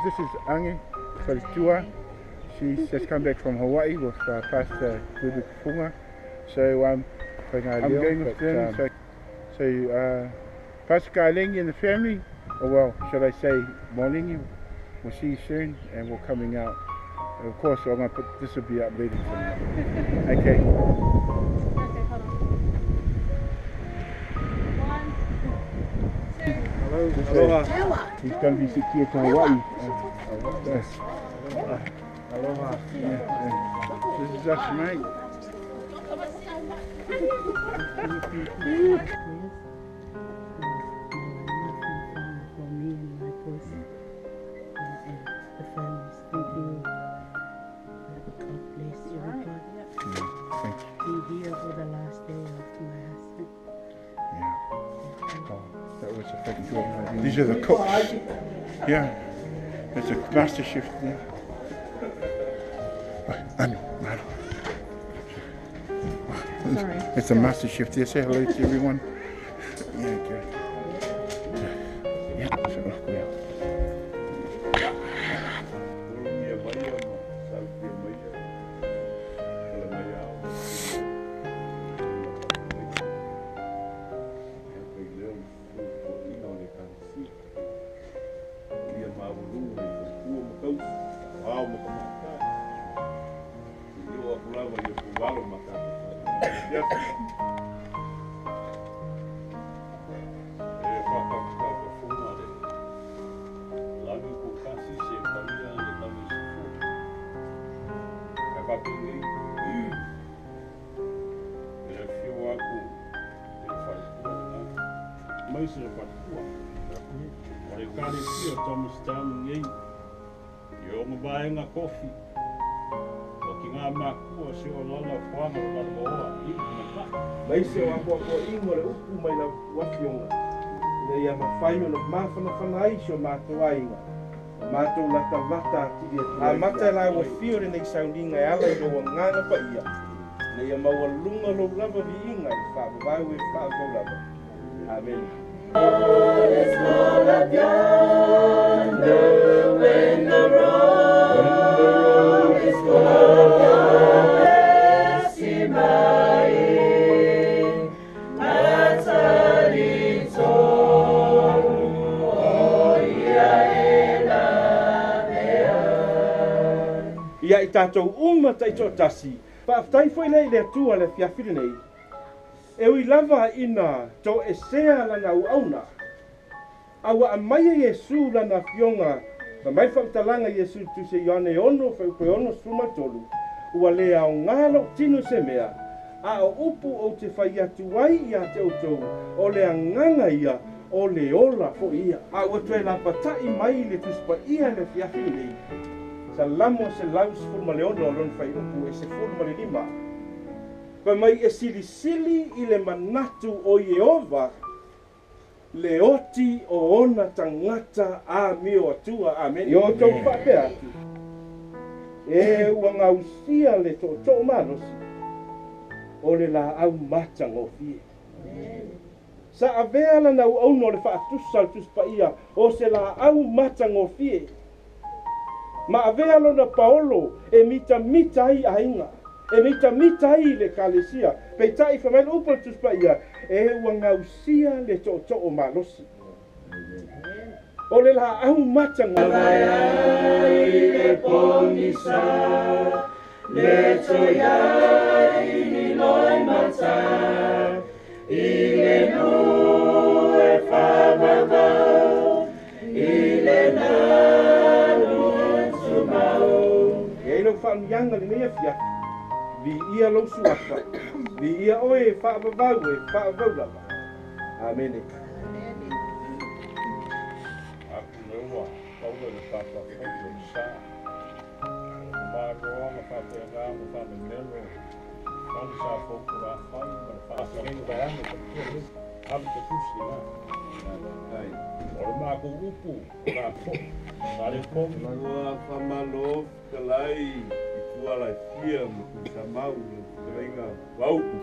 This is Ange Faletua. She's just come back from Hawaii with Pastor Gudu Kufunga. So I'm going with them. So Pastor Kailengi and the family, or well, should I say Molingi, we'll see you soon, and we're coming out. And of course, I'm gonna put this will be up later tonight. Okay. Okay, hold on. 1, 2. Hello. Aloha. He's going to be sick here to Hawaii. Yes. Aloha. Yeah, yeah. This is us, mate. For me and my boys and the families. Thank you. God bless everybody. Yeah, thank you. Be here for the last day of my husband. Yeah. Oh, that was a fucking job. These are the cooks. Yeah. It's a master chef there. Sorry. It's a master chef there. Say hello to everyone. Yeah, okay. Yeah, so look, yeah. Maise o ako ako ingo le upu mai la wafionga. Ina ia mawhai o na mawhanawhana ai si o mātou ainga. Mātou lata vata atiri atu. A mata la wafio re nei sauninga e ala i loa ngana pa ia. Ina ia maua lunga lo lava vi inga i whaavavau e whaavau lava. Amen. All is full of yonder when the road is full of yonder. Ia i tātou uma taito tasi, whaaftai foi lei le atua le fiafiri nei. E ui lava ina tō esea lana uauna. Aua amaia Iesu lana fionga, ma mai whamtalanga Iesu tu se Ioane 6, whaupe 6, 13, ua le ao ngā lau tino se mea, a o upu o te whai atu ai ia te outou, o le anganga ia, o le ola fo ia. A ua toe lapatai mai le tuspa ia le fiafiri nei. Salamo se laus 16 lon fai upu e se 15. Pa mai e silisili i le manatu o Iehova, le oti o ona tangata a mio atua. Amen. I o tau whaapea atu. E ua ngausia le to'oto'o malosi, o le la au mata ngofie. Sa avea lana uauno le whaatusa le tuspaia, o se la au mata ngofie. Ma avea lona Paolo e mita mita ai ainga, e mita mita ai le kalesia, peitai whamai le upo le tuspaia, e ua ngausia le to'oto'o malosi. O le la au mata Ai le pongisa, le toia i ni loi mata, i le nu e whavavau, i le nanu tumau. E lau whaanianga le nei fia, vi ia lau suafa, vi ia oe e whaavavau e whaavau lava. Amene. Aku leua, paula le papa fono le sa. Maroanga whapea ma whamemelo. Whana sa fōku rā whai, ma le whaasarenga vaeanga ka tua le. Alu te kusi ngā. O le mākou upu, o rā po. Sa le pongi. Ua whamalo talai i tuala fia ma kusamau le terenga waupu.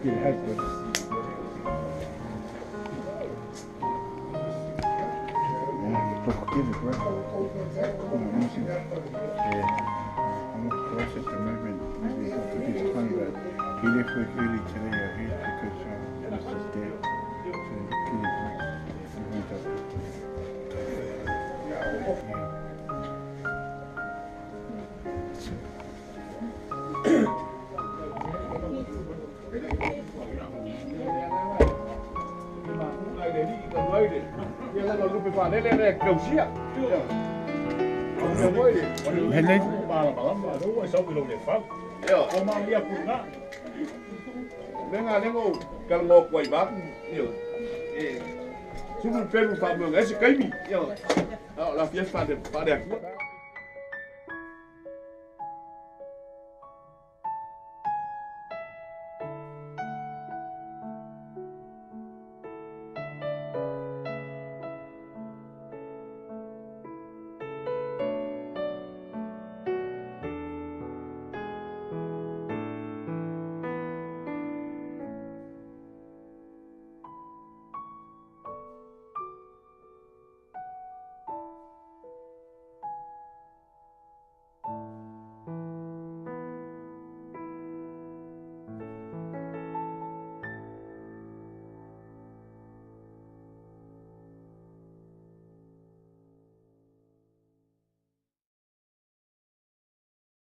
It has been. Yeah, look, give it, right? Yeah. I'm not cross at the moment. Maybe it's not the best time, but he left work early today, I heard, because he was just dead. So look, give it, right? He went up. Yeah. Hele. Lenga lengo kala mo kwai ba yo e sumu pelu fa mo ngasi kaimi yo la fiesta de pa de.